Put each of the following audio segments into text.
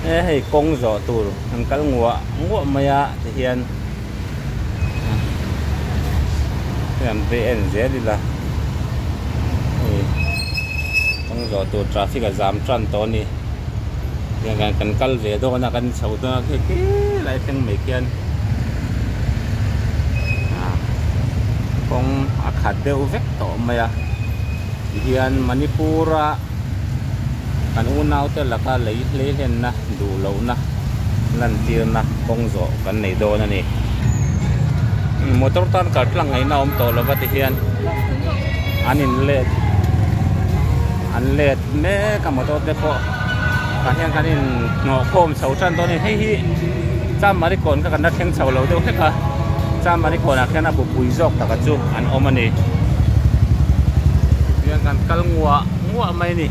E hei kawng zawh tur an kal nguah nguah mai a tihian hei an vei en zel ila hei kawng zawh tur traffic a zam tan tawh a ni tihian kan kal ve dawn a kan chho dawn a khi khi lai thleng mai khian kawng a khat deuh vek tawh mai a tihian Manipur a. Kan unaute laka lei hleihlenna duh lohna lantirna kawng zawh kan nei dawn a ni. Motor tan kal tlang ngaihna awm tawh lova ti hian an in let an let mek a motor te pawh tah hian kan in hnawh khawm chho tan dawn a ni. Hei hi Chamari kawn kha kan la thleng chho lo deuh hlek a, Chamari kawnah khian a bupui zawk taka chu an awm a ni. Tichuan kan kal nguah nguah mai a ni.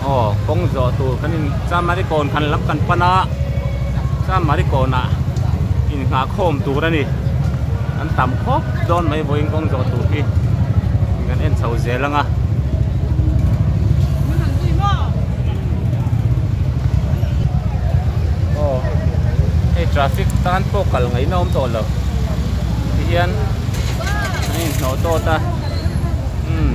Aw kawng zawh tur kan in Chamari kawn khan lam kan pan a, Chamari kawnah innghah khawm tur a ni. An tam khawp dawn mai vawiin kawng zawh tur hi kan en chho zel ang a. Aw hei traffic tan pawh kal ngaihna awm tawh lo tihian an inhnawh tawt a umm.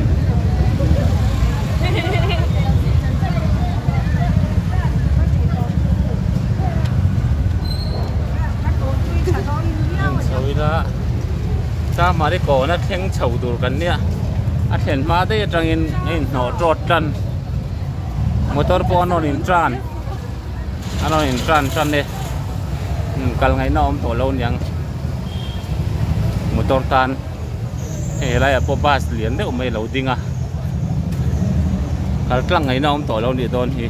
En chho ila Chamari kawn a thleng chho tur kan nia a thlen hma daih atangin a inhnawh tawt tan motor pawh an rawn in tan an rawn in tan tan e kal ngaihna awm tawh lo niang motor tan hei helaiah pawh bus lian deuh mai a lo ding a kal tlang ngaihna awm tawh lo nih dawn hi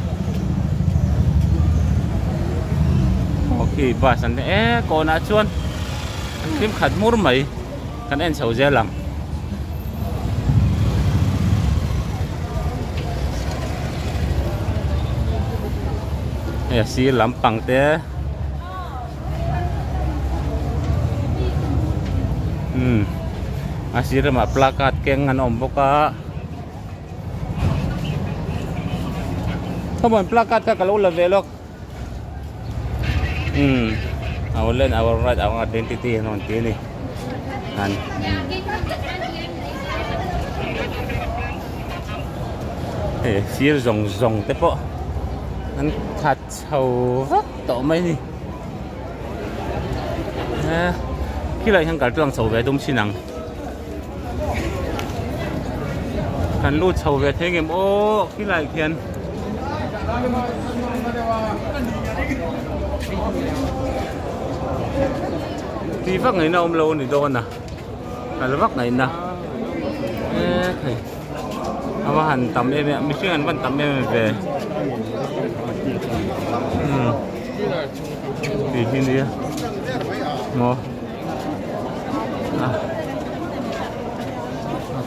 aw khi bus an e kawnah chuan an hlim khat hmur mai. Kan en chho zel ang. Hei a sir lampang te umm a sir lamah placard keng an awm bawk a khawmuan placard kha ka lo la ve lawk. Umm our land our right our identity an rawn ti a ni an hei sir zawng zawng te pawh an khat chho vak tawh mai a ni eh khilai hian kal tlang chho ve tum chin ang kan lut chho ve thei ngem aw khilai khian. Tih vak ngaihna awm lo a ni dawn a kal vak ngaihna e thei a va han tam em em mihring an van tam em em ve umm tih hi nia maw a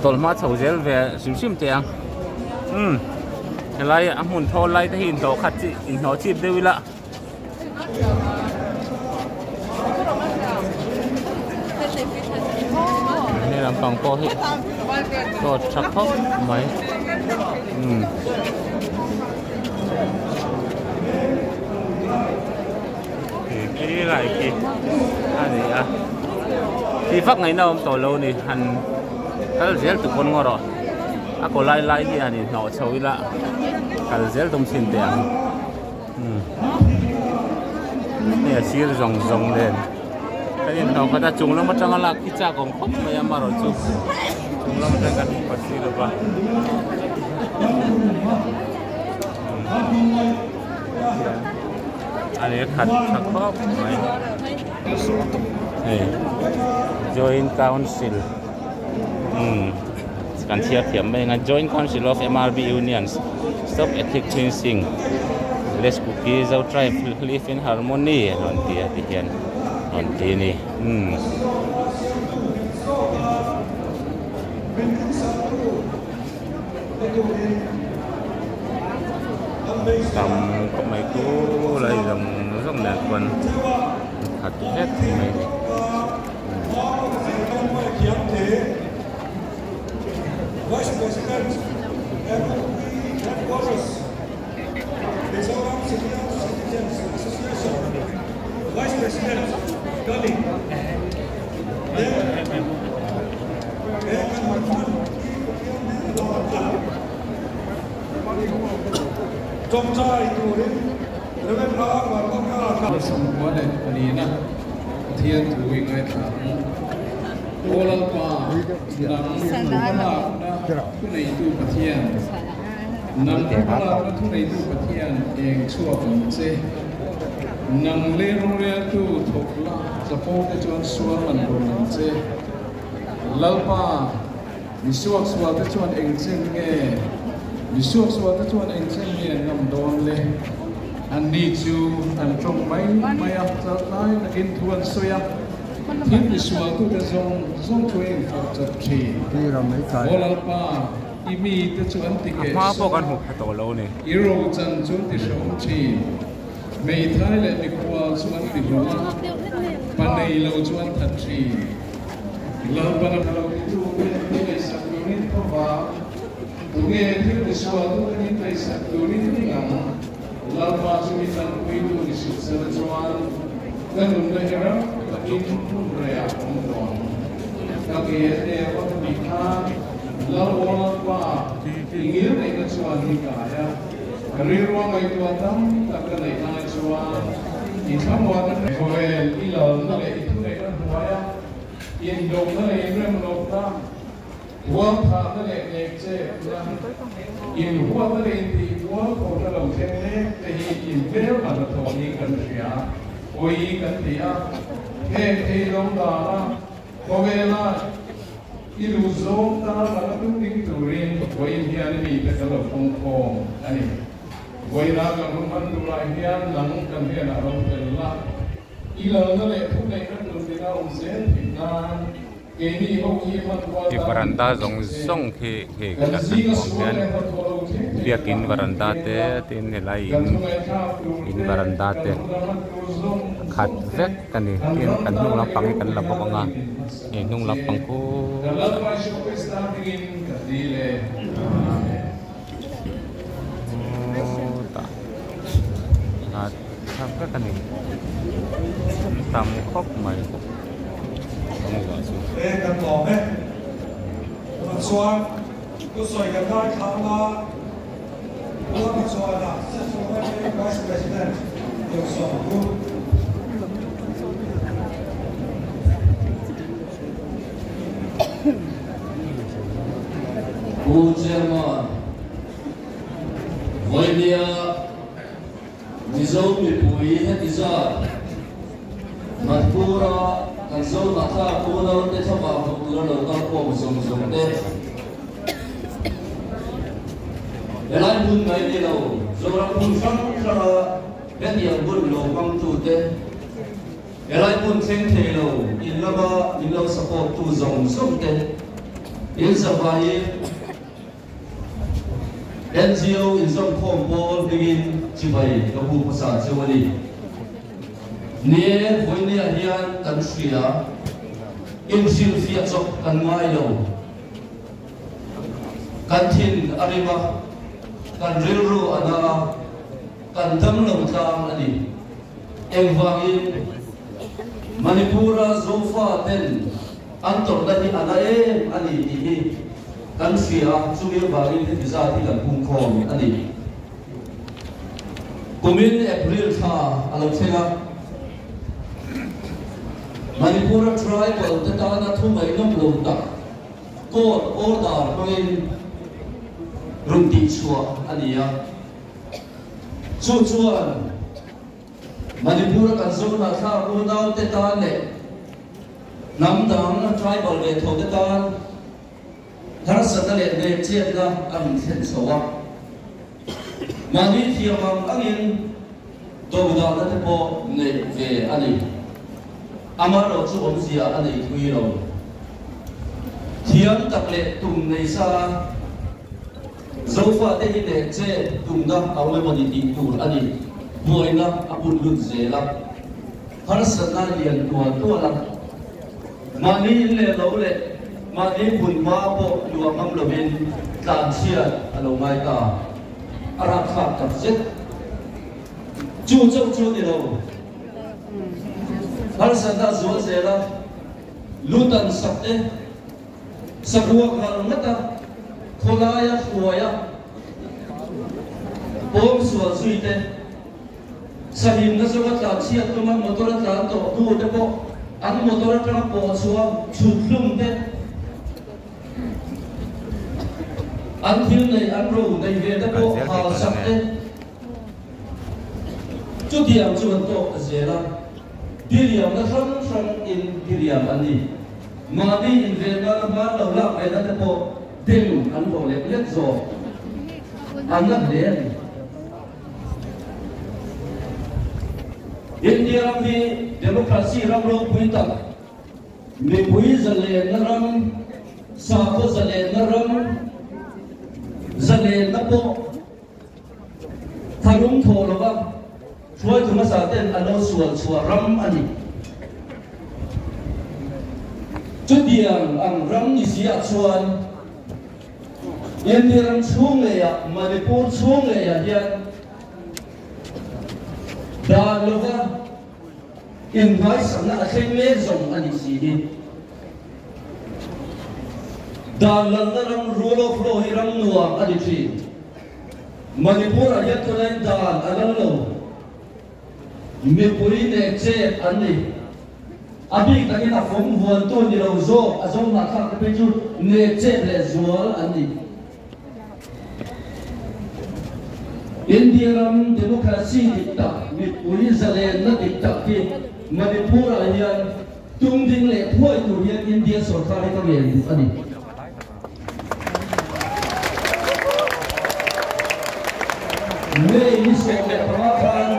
tawlh hma chho zel ve hrim hrim teh ang umm. Helai a hmun thawl lai te hi inhlawh khat chi inhlawh chip deuh ila. Hei lampang pawh hi tawt tha khawp mai umm. Khi lai khi a ni a tih vak ngaihna awm tawh lo a ni han kal zel tu pawn ngaw rawh a kaw lai lai hi han inhnawh chho ila kal zel tum chhin teh ang umm hei a sir zawng zawng nen kan inhnawh khat a chung lam atanga lak khi chak awm khawp mai a amaherawhchu chung lam atang kan hmu pha si lo va. A leh khat tha khawp mai hei joint council umm kan chhiar thiam mai ang a joint council of M_R_B unions stop ethnic cleansing let's kuki zo tribe live in harmony an rawn ti a ti hian rawn ti a ni umm. Tam khawp mai chu lai zawng zawng nen chuan an khat vek mai a ni. President ka ni. Tin, he kan hun hman hi Pathian hnen a dawn a. Tawngtai turin Rev. R. Vanlalkara ka. 24 Pathian thu i ngaithla ang. Aw Lalpa, nang hmalakna thuneitu Pathian, nang hmalakna thuneitu Pathian eng chhuak ang che. Nang lei roreltu thawk la chapo te chuan sual man rawn ang che. Lalpa, Mi suaksualte chuan eng chen nge Mi suaksualte chuan eng chen nge an ngam dawn le? Anni chu an tawng mai mai a, chaltlai takin thu an sawi a, thil tisualtute zawng zawng thu a infak chawp thin. Aw Lalpa, i mite chu an ti A hma pawh kehsawm kan a, hmu pha tawh lo a ni. I rochan chu an ti hrehawm thin. Hmeithai leh mikhual chu an ti hlum a, pa nei lo chu an that thin. Lalpan a lo titu te ni ngaihsak turin khawvang, tunge thil tisual tu te ni ngaihsak turin ding ang? Lalpa chu mi tanpuitu ni suh sela chuan ka nunna hi ram takin hmun reiah a awm tawh ang. Ka ke a tep a ka tih khan Lal aw Lalpa i ngilneihna chuan hi kai a. Ka rilrua ngaihtuah tam tak ka neih lai chuan i thlamuan a khawvel i lalna leh i thuneihna hnuaia indawhna leh inremlohna, hualthahna leh nekchepna, inhuatna leh intihbual khawhna lo thleng mek te hi inhmelma hnathawh niin kan hria, pawi kan ti a, heng ei lo dana Khawvela i duh zawng tan laka tum ding turin vawiin hian i mite kan lo fawngkhawm a ni. Vawiina kan hun hman turah hian nang kan hnenah lo tel la, i lalna leh thuneihna tur dina awm zel theih nan keini ho hi hmanrua Khi tan varanda min zawng pe che. zawng khi khi Kan kan zinga hmuh ang sual hian leh hnathawh lo thleng thei biakin lakah min varanda veng te la, tin helai kan in thungaithlak tur in te, varanda kan te hun a hman tur zawng a khat zawng te vek a ni. Kan Tin ram kan hnung tan lampang leh hi kan la bawk rorelna ang a min hmasak hei ang hnung che. lampang Kan khur Lalpa Isua Krista hmingin ka dil e. Amen. Tah a tha vek a ni tam khawp mai kawngzah chu. E kan lawm e. Tunah chuan thusawi kan ngaithla ang a, Puami chuan a Central Yma Vice President Deuhsawm Pu. Pu Chairman, Vawinia Mizo mipui heti zat Manpura kan Zohnathlak unaute thlavang hmuh tura lo kal khawm zawng zawng te, Helai hmun mai ni lo, Zoram hmun hrang hranga hetiang hun lo hmangtute, helai hmun thleng thei lo in lama min lo support tu zawng zawng te, in zavaiin NGO inzawmkhawm pawl hmingin chibai ka bu hmasa chu a ni. Ni e, vawinia hian kan hria, inhrilhfiah chawp kan ngai lo. Kan thin a rim a, kan rilru a na a, kan dam lo tlang a ni. Engvangin Manipur-a Zofa ten an tawrhna hi a na em a ni tih hi kan hria a, chumi avangin heti zat hi kan pungkhawm a ni. Kumin April thla a lo thleng a, Manipur-a tribal te tana thu ngaihnawm lo tak court order hmangin rawn tihchhuah a ni a. Chu chuan Manipur-a kan Zohnahthlak unaute tan leh hnam dang tribal ve thote tan harsatna leh hmelchhiatna a rawn thlen chho a. Mahni thiam ang angin dodalna te pawh neih ve a ni. Amaherawh chu awmzia a nei thui lo. Thiam tak leh tum nei sa Zofate hi leh che tumna a awm emawni tih tur a ni. Buaina a put lut zel a, harsatna a lian tual tual a. Mahni in leh lo leh mahni hmunhma pawh luah ngam lovin tlanchhiat a lo ngai ta. A rapthlak tak zet. Chu chauh chu a ni lo. Harsatna a zual zel a, lutan sak te, saruak ral ngat a, khawlaia hruai a, pawm sual zui te, sahimna zawnga tlan chhiat tuma motor a tlan tawh hnu te pawh an motor atanga pawh chhuah chhut hlum te, an thil neih an ro neih ve te pawh hal sak te. Chutiang chu an tawk ta zel a, diriamna hrang hrang in diriam an ni. Mahni inven nana hman lo lak ve na te pawh dem an hlawh lek lek zawk an la hle a ni. India ram hi democracy ram ropui tak, mipui zalenna ram, sakhaw zalenna ram, zalenna pawh Tharum thawh lova hruaitu hmasa ten an lo sual chhuah ram a ni. Chutiang ang ram ni si ah chuan India ram chhung ngeiah, Manipur chhung ngeiah hian dan lova inhmaisakna a thleng mek zawng a nih si hi. Dan lalna ram, rule of law, hi ram nuam a ni thin. Manipur ah hian tunah dan a lal lo. Mipui nek chet an ni. A bik takin a fawng vuantu ni lo zawk a zawmna thlak te phei chu nek chet leh zual an ni. India ram democracy dik tak, mipui zalenna dik tak hi Manipur ah hian Tum ding leh thuai tur hian India sorkar hi ka ngen duh a ni. May ni 15 khan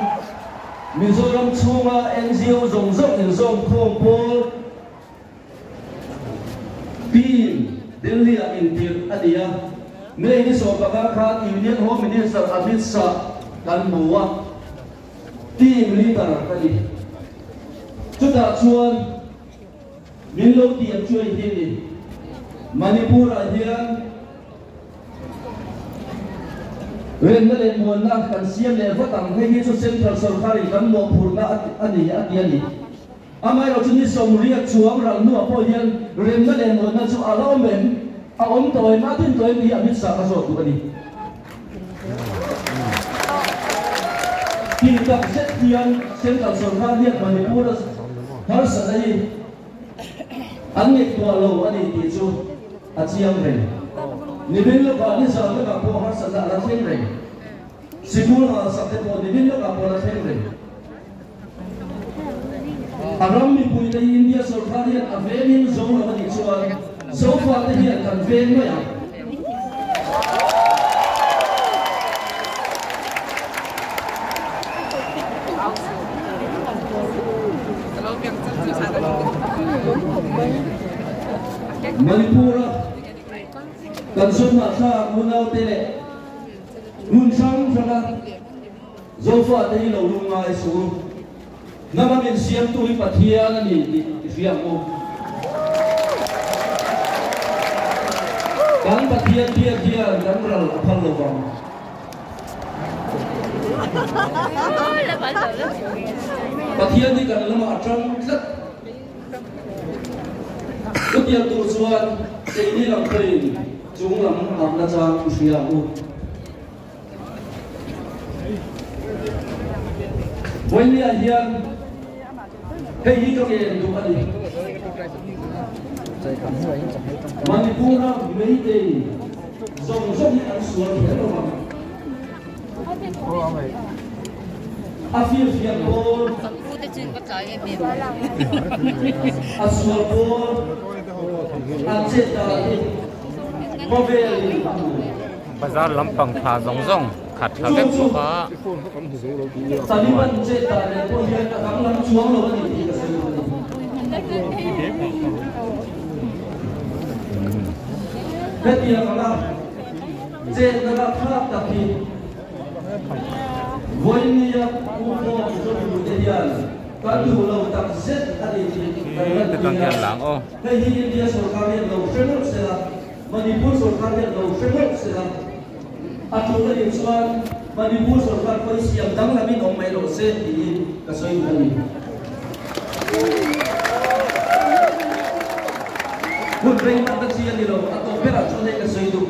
Mizoram chhunga NGO zawng zawng inzawm khawm pawl team Delhi ah intirh a ni a. May ni 15 khan Union Home Minister Amit Shah kan hmu a. Team leader ka ni. Chutah chuan min lo tiam chu hei hi a ni. Manipur-ah hian remna leh muanna kan siam leh vat ang, hei hi chu Central sorkarin kan mawhphurhna a ni a ti a ni. Amaherawhchu chu ni 80 chuang ral hnuah pawh hian remna leh muanna chu a la awm em? A awm tawh em? A din tawh em tih hi Amit Shah ka zawt duh a ni. Tih tak zet hian Central sorkar hian Manipur a harsatna hi an ngaihtuah lo a ni tih chu a chiang reng. Nimin lawkah nizan lawkah pawh harsatna a la thleng reng. Sikul halsak te pawh nimin lawkah pawh a la thleng reng. A ram mipuite hi India sorkar hian a vengin zo lo a nih chuan Zofate hian kan veng mai ang. Manipur-a kan Zohnahthlak unaute leh hmun hrang hranga Zofa te hi lo lung ngai suh u. Hnam a min siamtu hi Pathian a ni tih i hria ang u. Kan Pathian biak hian kan ral a phal lo vang. Pathian hi kan lamah a tang tlat. Chutiang tur chuan keini lam pawhin chung lam harhna chang i hria ang u. Vawinia hian hei hi ka ngen duh a ni. Manipur-a Meitei zawng zawng hi an sual kher lo ang. A firfiak pawl, a sual pawl, an chet dan hi khawvelin a hmu. Bazar lampang thla zawng zawng khat thla vek bawk a. Titang hian lang aw. Manipur sorkar hian lo hre mawlh se la, a tul a nih chuan Manipur sorkar pawh hi siam danglamin awm mai lo se tiin ka sawi duh a ni. rei vak na chi a ni lo, a tawp berah chuan hei ka sawi duh.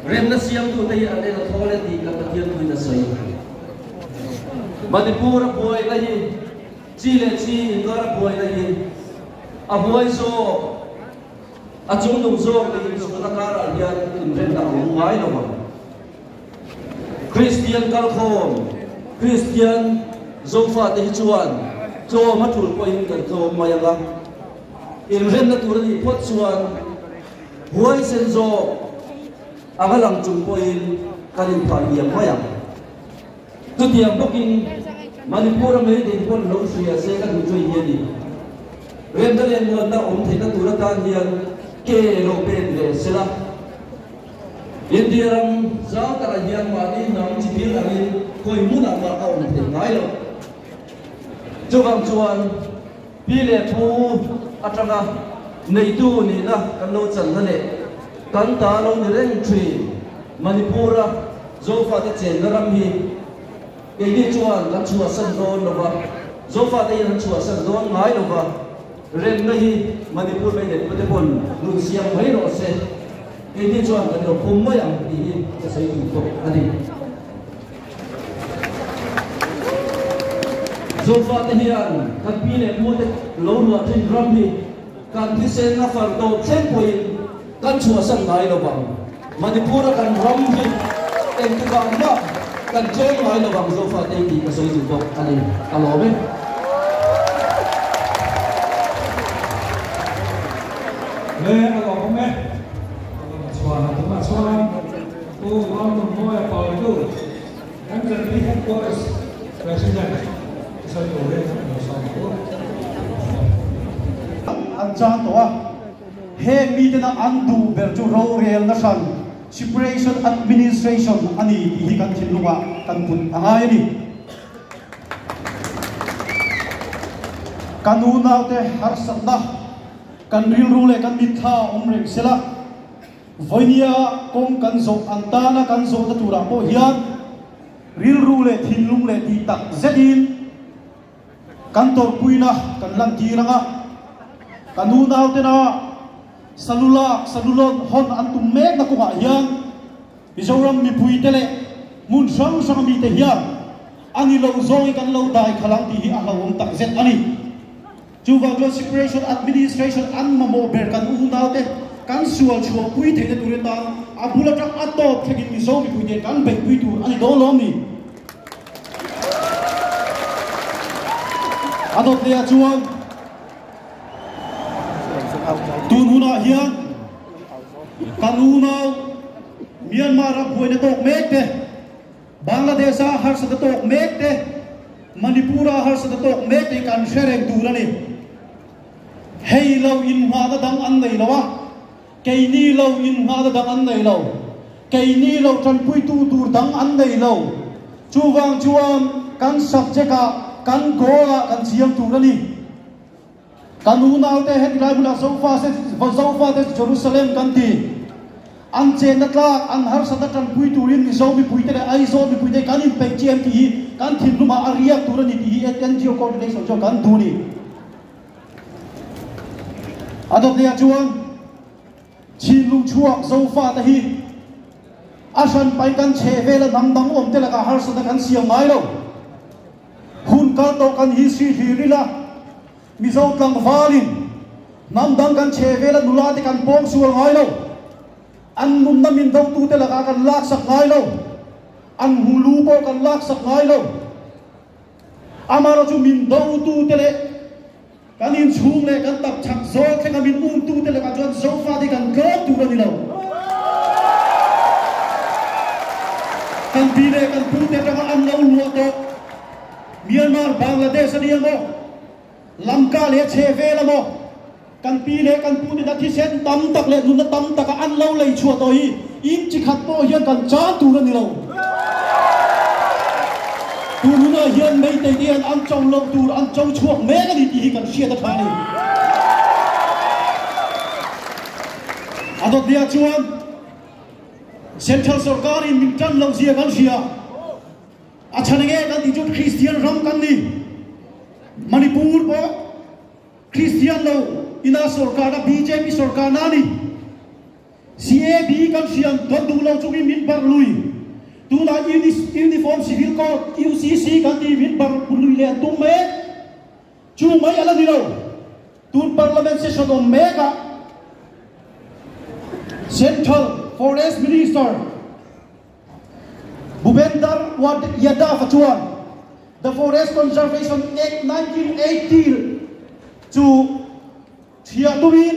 Remna siamtute hi an en a thawl e tih kan Pathian thuin a sawi. Manipur a buaina hi chi leh chi inkar a buaina hi a huai zawk, a chungnung zawk leh inchhunna karah hian inremna a awm ngai lo ang. Kristian kalkhawm, Kristian Zofate hi chuan tlawm a tul pawhin kan tlawm mai ang a, inremna tur a nih phawt chuan huaisen zawk anga lang chung pawhin kan inphah hniam mai ang. Chutiang bawkin Manipur-a meitei pawn lo hria se ka duh chu hi a ni. Remna leh muanna awm theihna tur atan hian ke lo pen ve se la. India ram zau takah hian mahni hnam chi bil angin khawi hmunah mah a awm theih ngai lo. Chuvang chuan pi leh pu atanga neitu nihna kan lo channa leh kan ta lo ni reng thin Manipur-a Zofate chenna ram hi keini chuan kan chhuahsan dawn lo va, Zofate hian an chhuahsan dawn ngai lo va, remna hi Manipur mei leh pute pawn nun siam mai rawh se, keini chuan kan lo pawm mai ang tih hi ka sawi duh bawk a ni. Zofate hian kan pi leh pute lo ruah thin ram hi kan thisen a far tawh thleng pawhin kan chhuahsan ngai lo vang. Manipur-a kan ram hi engtikah mah kan tlawm ngai lo vang Zofate tih ka sawi duh bawk a ni. Ka lawm e. Le a lawm e. Ka lawm a chhuan a tunah chuan Pu Vanlawmhmawia Pautu, MZP Headquarters President ka sawi turin a lo sawm ang u. An chang tawh a. Heng mitena an duh ber chu rorelna hran, separation administration, a ni tih hi kan thinlungah kan put a ngai a ni. Kan unaute harsatna kan rilru leh kan mitthla a awm reng sela, vawinia kawng kan zawh ang tana kan zawhna turah pawh hian rilru leh thinlung leh tih tak zetin, Kan tawrhpuina kan lantir ang a, kan unautena Salula, Salulon, hawn an tum mekna kawngah hian Mizoram mipuite leh hmun hrang hranga mite hian a ni lo zawngin kan lo dai khalh ang tih hi a hlauhawm takzet a ni. Chuvang chuan Separation Administration an mamawh ber kan unaute kan sual chhuahpui theihna tur atan a bul atang a tawp thlengin Mizo mipuite kan beihpui tur a ni dawn lo a ni. A dawt leh ah chuan tun hunah hian kan unau Myanmar a buaina tawk mek te, Bangladesh a harsatna tawk mek te, Manipur a harsatna tawk mek te hi kan hre reng tur a ni. Hei lo inngahna dang an nei lo a. Keini lo inngahna dang an nei lo. Keini lo tanpuitu tur dang an nei lo. Chuvang chuan kan subject-ah, kan goal-ah kan chiang tur a ni. Kan unaute heti lai hmunah Zofa Zofate Jerusalem kan ti. An chenna tlak, an harsatna tanpui turin Mizo mipuite leh Aizawl mipuite kan inpeih chiang tih hi kan thinlumah a riak tur a ni tih hi NGO coordination chuan kan duh a ni. A dawtleiah chuan Chinlung chhuak Zofate hi a hranpai kan chheh vela hnam dang awmte lakah harsatna kan siam ngai lo. Hun kal tawh kan hi sri hlir ila, Mizo tlangvalin hnam dang kan chheh vela nulate kan pawng sual ngai lo. An nunna min dotute lakah kan laksak ngai lo. An hulu pawh kan laksak ngai lo. Amaherawhchu min dotute leh kan inchhung leh kan tapchhak zawl thlenga min umtute lakah chuan Zofate kan tlawm tur a ni lo. Kan pi leh kan pute atanga an lo luah tawh Myanmar, Bangladesh a ni emaw, Lamka leh a chhe vel emaw, kan pi leh kan pute na thisen tam tak leh nunna tam taka an lo lei chhuah tawh hi in chi khat pawh hian kan chan tur a ni lo. Tun hunah hian Meitei te hian an cho loh tur an cho chhuak mek a ni tih hi kan hriat a tha a ni. A dawtliah chuan Central sorkarin min tan loh zia kan hria. A chhan enge kan tih chu Kristian ram kan ni. Manipur pawh Kristian lo. ina sorkar na BJP sorkar na ni. CAB kan siam don du lo chungin min bar lui. Tuna Uniform Civil Code UCC kan ti min bar lui le tum me. Chu mai ala ni lo. Tun parliament session on mega Central Forest Minister Bhupender Yadav chuan The Forest Conservation Act 1980 chu thia tumin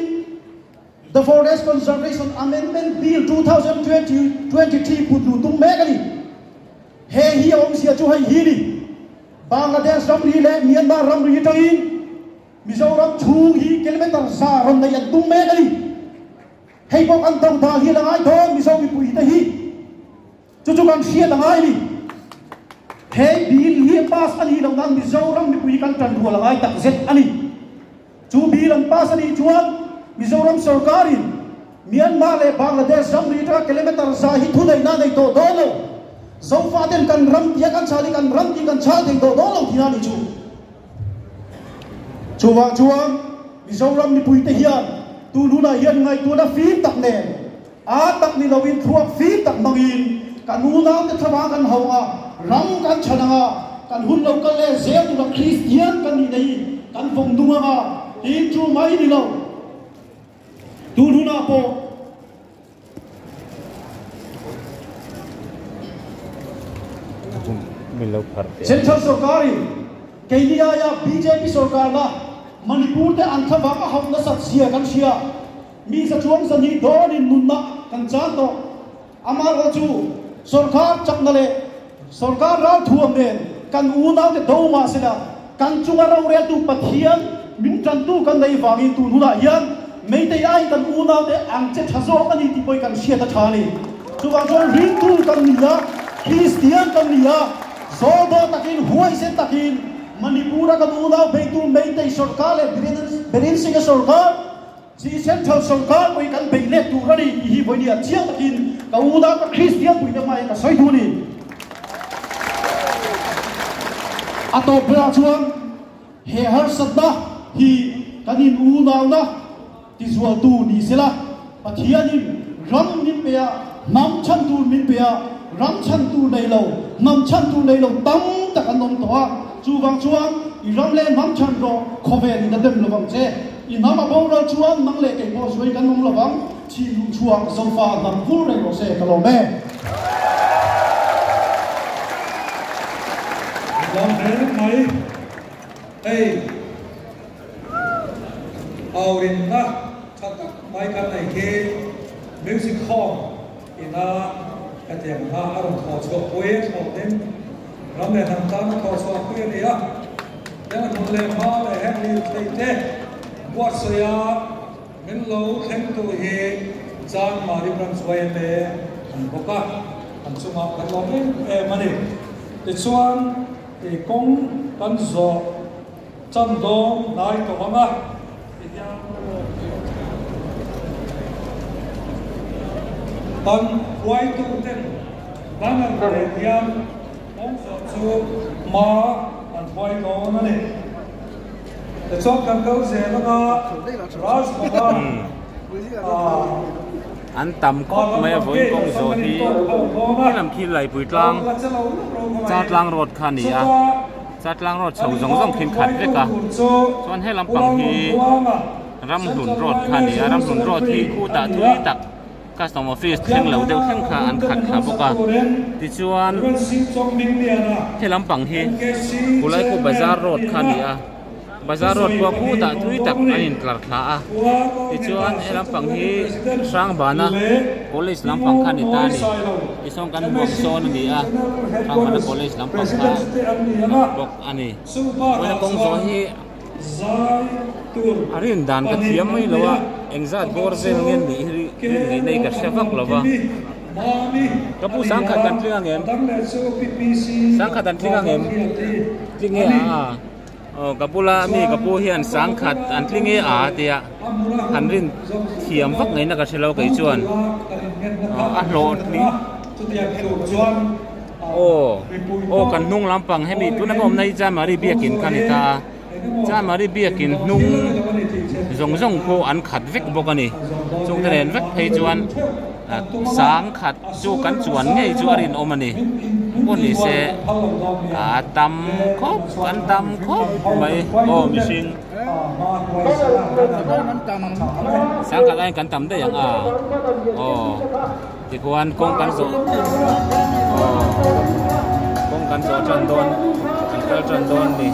The Forest Conservation Amendment Bill 2023 put lu tum mek ani. He hi om sia chu hei hi ni. Bangladesh ram ri le Myanmar ram ri tangin Mizoram chung hi kilometer za ron nei an tum mek ani. Hei bok an tong dal hi langai thon Mizo mi pui te hi. Chu chu kan hria langai ni. Hei bill hi pass ani lo nan Mizoram mi pui kan tan rual langai tak zet ani. Chu bill an pass ani chuan Mizoram sarkarin Myanmar le Bangladesh ram ri ta kilometer za hi thu nei na nei to do lo. Zofa ten kan ram tia kan chali kan ram ti kan chal thei do do lo thina ni chu. Chuwang chuang Mizoram mi pui te hian tu nu na hian ngai tu na fi tak nen a tak ni lowin thuak fi tak mangin kan u na te thawa kan hawa ram kan chananga kan hun lo kan le zel tu na Christian kan ni nei kan vong dunga nga tin chu mai ni lo tu nu na po Central sarkari Kenya ya BJP sarkar na Manipur te an thawa a hau na sat sia kan sia mi sa chuang sa ni do ni nun na kan chan to amar ho chu sarkar chak na le sarkar ral thuam nen kan u na te do ma sela kan chunga ro re tu pathian min tan tu kan nei wangin tu nu na hian mei te ai kan u na te ang che thazo ani ti poi kan sia ta tha ni chu wang chuan rin tu kan ni ya Christian kan ni ya zo do takin huai se takin Manipura kan u na bei tu mei te sarkar le Biren Singh sarkar si Central sarkar poi kan bei le tu rani hi boi ni a chiang takin ka u na ka Christian pui te mai ka soi thu ni ato bra chuan he har satna hi kanin u naw na ti zual tu ni sela Pathianin ram min pe a nam chan tu min pe a ram chan tu nei lo nam chan tu nei lo tam tak an om to a chu wang chuan i ram le nam chan ro khove ni na dem lowang che i nam a bo ro chuan nang le ke bo zui kan om lowang chi lu chuang zofa nam vul reng ro se ka lo me lam re mai ei aurin na thatak mai kan nei ke music hall ina ka tiang ha aron tho chu pui tho den ram le tham ta na tho chu pui ni a yang hun le ma le he ni thei te buat soya min lo thleng tu hi chang mari bram suai me an boka an chunga kan lo em em ani ti chuan e kong kan zo chan dong nai to anga tan huai tu ten banner re hian ong zo chu ma an huai don ani te chuan kan kal zel anga Raj Bhavan an tam khawp mai a vawiin kawng zawh hi khi lam khi lai pui tlang cha tlang road kha ani a cha tlang road chho zawng zawng khin khat vek a chuan he lampang hi ramhlun road kha ani a ramhlun road hi khutah thui tak custom office thleng lo deuh thleng kha an khat thla bawk a tichuan he lampang hi khulai khu bazar road kha ani a bazar road pawh khutah thui tak an intlar thla a tichuan he lampang hi Hrangbana college lampang kha ani ta ani tichuan kan hmuh sawn ani a Hrangbana college lampang kha bawk ani vawiin kawng zawh hi a rin dan ka thiam mai lo a engzat bawr vel nge nih hi rin ngei nei ka hre vak lo va ka pu sangkhat an tling ang em sangkhat an tling ang em tling nge a aw ka bula mi ka pu hian sangkhat an tling nge a tia han rin thiam vak ngei na ka hre lo kei chuan a hlawh tling aw aw kan hnung lampang hemi tuna ka awmna hi chuan Mari biakin kha ani ta a. Chanmari biakin hnung zawng zawng pawh an khat vek bawk a ni. Chungte nen vek phei chuan sang khat chu kan chuan ngei chu a rinawm a ni. Pawh ni se a tam khawp an tam khawp mai aw mihring sang khat aiin kan tam daih ang a aw tikhuan kawng kan zawh aw kawng kan zawh tan dawn kan kal tan dawn a ni.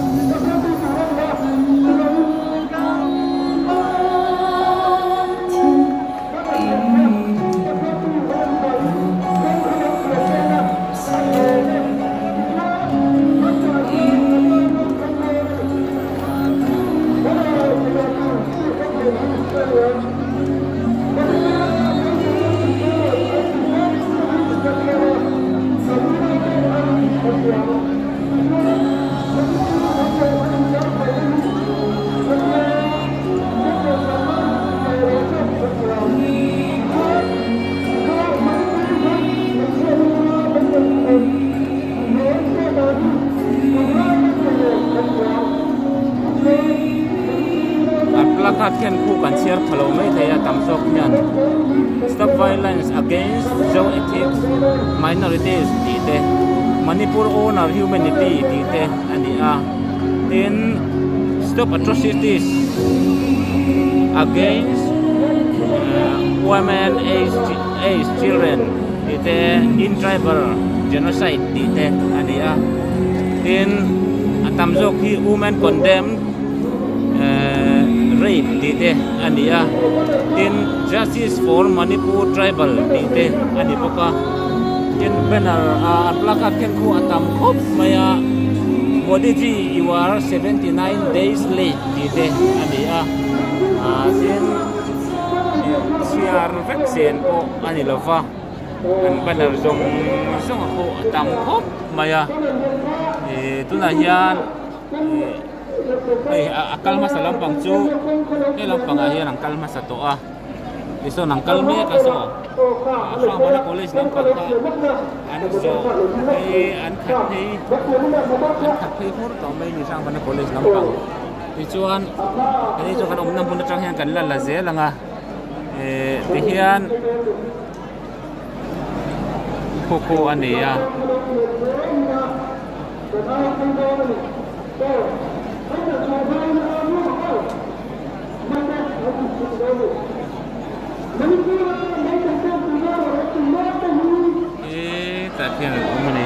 A placard hian khu kan chhiar pha lo mai thei a tam zawk hian stop violence against zo ethnic minorities tih te Manipur owner humanity tih te a ni a tin stop atrocities against women age children tih te in tribal genocide tih te a ni a tin a tam zawk hi women condemn rape tih te a ni a tin justice for Manipur tribal tih te a ni bawk a tin banner ah an placard khen khu a tam khawp mai a Modiji you are 79 days late tih te a ni a ah tin chhiar vek chen pawh a ni lo va an banner zawng zawng a pawh a tam khawp mai a ih tunah hian ih hei a kal hmasa lampang chu he lampangah hian an kal hmasa tawh a tichuan an kal mek a saw Hrangvana college lampang kha an zawh phei an khat phei an khat phei fur tawh mai a ni Hrangvana college lampang tichuan hei chu kan awmna hmun atang hian kan la la zel ang a eh tihian khaw khaw a ni a. Hetah hian an awm a ni.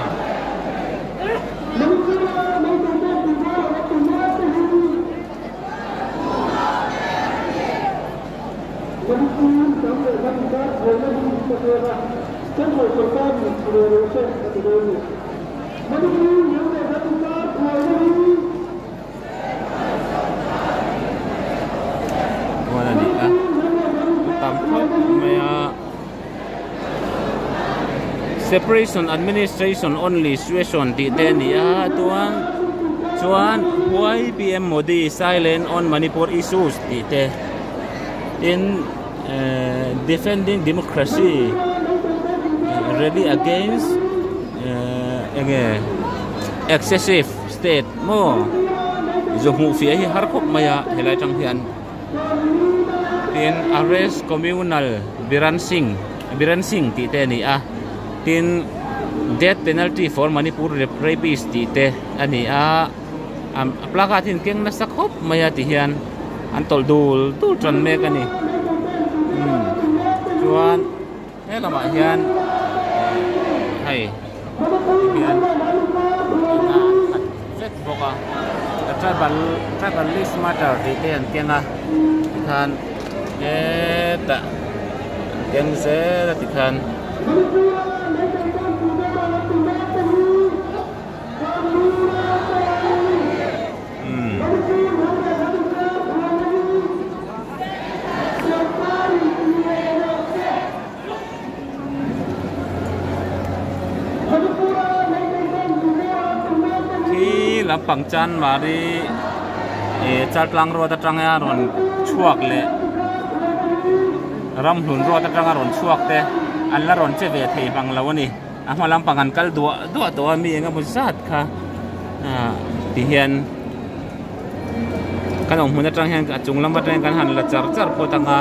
Huan a ni a tam khawp mai a separation administration only situation tih te a ni a chuan chuan why P_M Modi silent on Manipur issues tih te tin ehh defending democracy rally against ehh enge excessive state maw zu hmuh fiah hi har khawp mai a helai tang hian tin arrest communal Biren Singh Biren Singh tih te a ni a tin death penalty for Manipur rapist tih te a ni a a placard hi an keng nasa khawp mai a ti hian an tawlh dul dul tan mek a ni umm chuan he lamah hian hei tihian ina an khat vek bawk a the tribal tribal list matter tih te an keng a tikhan hetah an keng zel a tikhan. Khi lampang Chanmari ih Chaltlang road atanga rawn chhuak leh Ramhlun road atanga rawn chhuak te an la rawn che ve thei vang lo a ni. A hma lampang an kal duah duah tawh a mi eng emaw zat kha ah ti hian. Kan awm hmun atang hian a chung lam atangin kan han la char char phawt ang a.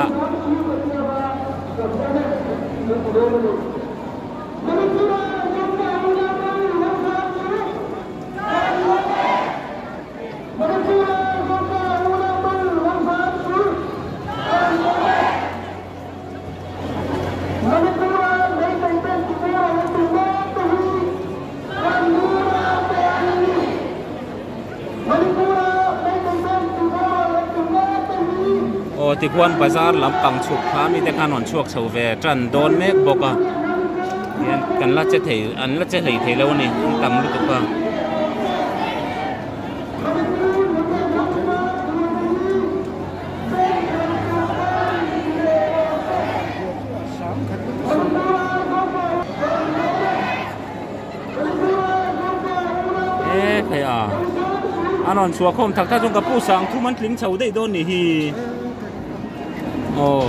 Aw tikhuan bazar lampang chhuk kha mite khan rawn chhuak chho ve tan dawn mek bawk a hian kan la che thei an la che hlei thei lo a ni an tam lutuk a. E khai a an rawn chhuah khawm tak tak chuan ka pu sang thum an tling chho daih dawn nih hi aw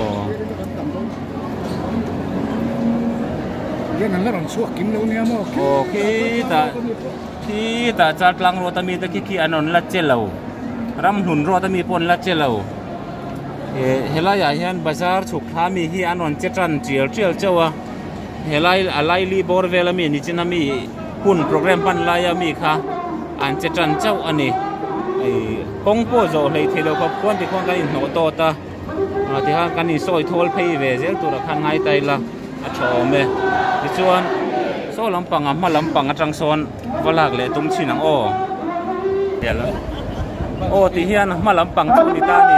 Hian an la rawn chhuak kim lo nia maw aw khitah khitah char tlang ruat ami te khi khi an rawn la che lo ramhlun ruat ami pawh an la che lo eh helaiah hian bazar chhuk thla mi hi an rawn che tan tial tial chauh a. Helai a laili bawr vel ami nichin ami hun program hman laia mi kha an che tan chauh a ni ih kawng pawh zawh hlei thei lo khawp khuan tikhuan kan inhnawh tawt a ah tikhan kan insawi thawl phei ve zel turah khan ngai ta ila a tha awm e tichuan saw lampang a hma lampang atang sawn va lak leh tum chin ang aw aw ti hian hma lampang chu a ni ta a ni.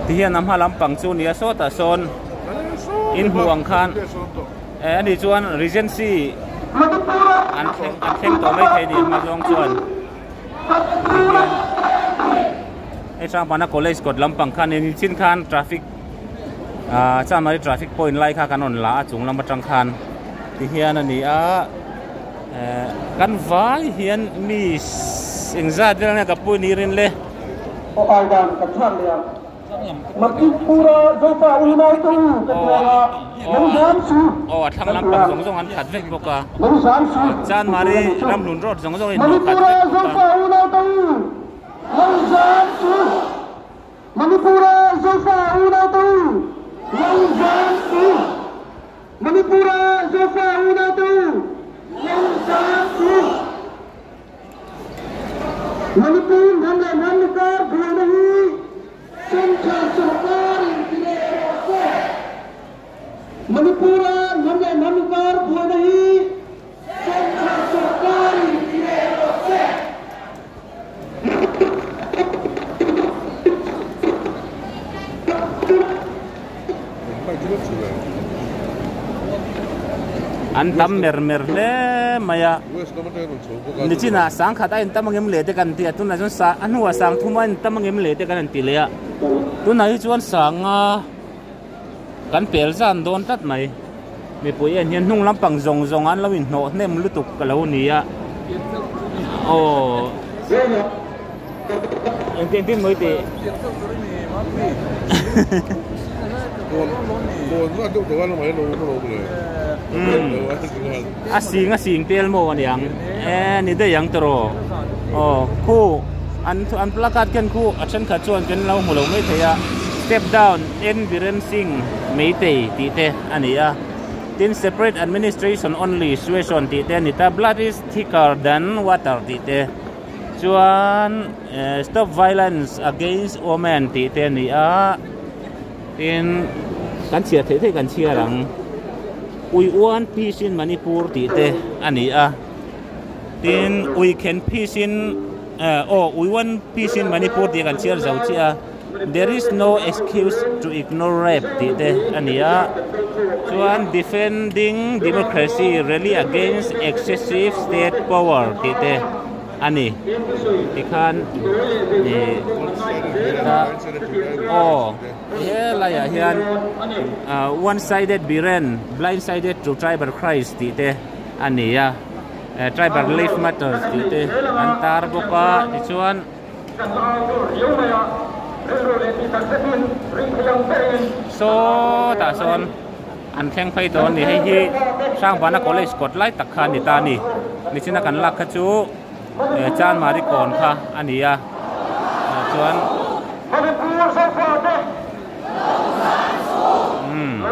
Tihian a hma lampang chu nia sawtah sawn in hmuh ang khan eh ani chuan Regency an thleng an thleng tawh mai thei a ni a hma zawng chuan tihian hei Hrangpana college kawt lampang khan ni chin khan traffic ah Chanmari traffic point lai kha kan rawn la a chung lam atang khan ti hian a ni a eh kan vai hian mi engzat vel nge ka pui ni rin le. Aw a thlang lampang zawng zawng an khat vek bawk a Chanmari Ramhlun road zawng zawng a inhnawh khat vek bawk a. Manipura Zofa unaute u lo zam su Manipura Zofa unaute u lo zam su Manipur hnam leh hnam mikar buaina hi Central sorkar in ti leh rawh se Manipura hnam leh hnam mikar buaina hi Central sorkar in ti leh rawh se. An tam mer mer hle mai a nichinah sangkhat a intam angem le te kan ti a tunah chuan sa a hnuah sang thum a intam angem le te kan han ti leh a tunah hi chuan sanga kan pel zan dawn tlat mai mipui en hian hnung lampang zawng zawng an lo inhnawh hnem lutuk ka lo ni a aw engtin tin mawi tih a sing a sing tel maw aniang e ni daih ang tawh aw khu an an placard ken khu a thenkhat chuan kan lo hmu lo mai thei a step down N Biren Singh Meitei tih te a ni a tin separate administration only sueson tih te a ni ta blood is thicker than water tih te chuan eh stop violence against women tih te a ni a tin kan chhiar theih theih kan chhiar ang we want peace in Manipur tih te a ni a tin we can peace in eh aw we want peace in Manipur tih kan chhiar zo chiah a. There is no excuse to ignore rape tih te a ni a, chuan defending democracy rally against excessive state power tih te a ni. Tikhan ih ta aw helaiah hian one sided Biren blind sided to tribal cries tih te a ni a, tribal life matters tih te an tar bawk a tichuan. Sawtah sawn an thleng phei tawh a ni hei hi Hrangbana college kawt lai tak kha a ni ta a ni nichina kan lak kha chu Chanmari kawn kha a ni a chuan umm.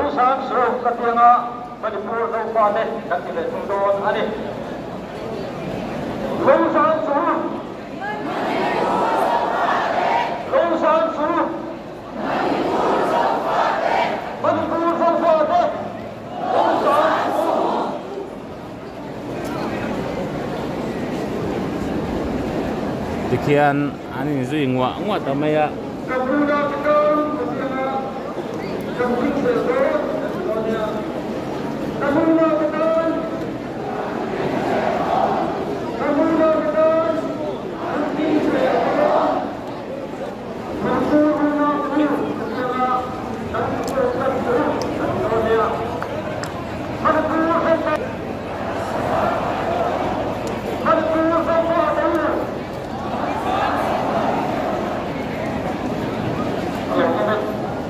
Tikhian an inzui nguah nguah ta mai a.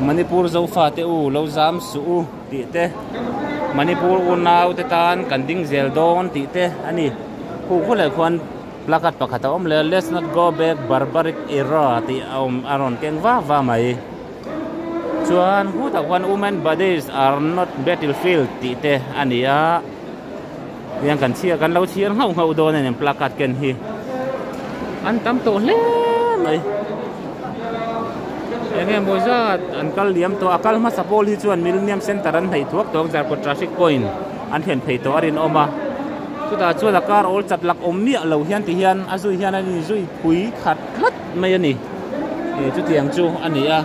Manipur Zofa te u lo zam suh u tih te Manipur unau te tan kan ding zel dawn tih te a ni khu khu leh khuan Placard pakhat a awm leh a, Let's not go back barbaric era tih a awm a rawn keng va va mai. Chuan hutah khuan women bodies are not battlefield tih te a ni a, tiang kan chhiar kan lo chhiar nghauh nghauh dawn a ni placard ken hi. An tam tawh hle mai. Eng nge maw zat an kal liam tawh a kal hmasa pawl hi chuan Millennium Centre an hnaih thuak tawh ang Zarkawt traffic point an thlen phei tawh a rinawm a. Chutah chuan a kar awl chat lak awm miah lo hian ti hian a zui hian a inzui phui khat tlat mai a ni. Ih chutiang chu a ni a,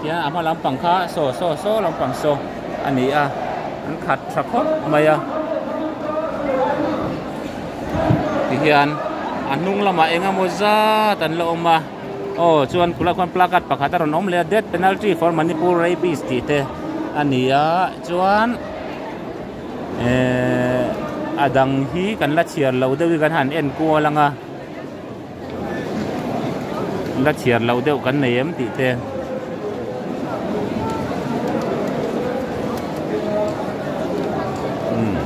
tihian a hma lampang kha saw saw saw lampang saw a ni a, an khat tha khawp mai a. Tihian a hnung lamah eng emaw zat an la awm a, aw chuan khulaiah khuan placard pakhat a rawn awm leh a death penalty for Manipur rapist tih te a ni a, chuan. Ehh a dang hi kan la chhiar lo deuh hi kan han en kual ang a la chhiar loh deuh kan nei em tih te umm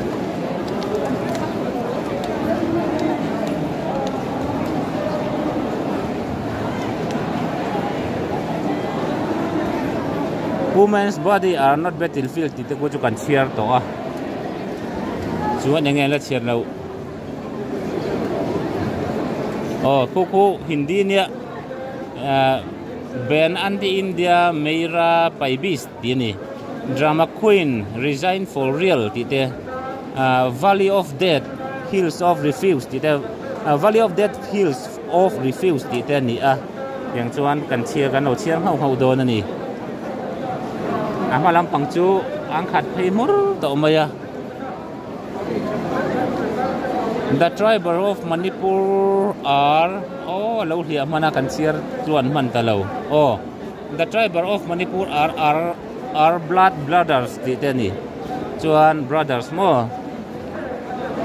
women's body are not battlefield tih te pawh chu kan chhiar tawh a chuan eng nge la chhiar loh aw khu khu hindi nia ah ben anti india meira paibis tih a ni drama queen resign for real tih te ah valley of death hills of refuse tih te ah valley of death hills of refuse tih te a ni a tiang chuan kan chhiar kan lo chhiar nghauh nghauh dawn a ni. A hma lampang chu an khat phei hmur tawh mai a The tribal of Manipur are aw lo hliah hman a kan chhiar chuan hman ta lo aw The tribal of Manipur are are are blood brothers tih te a ni chuan brothers maw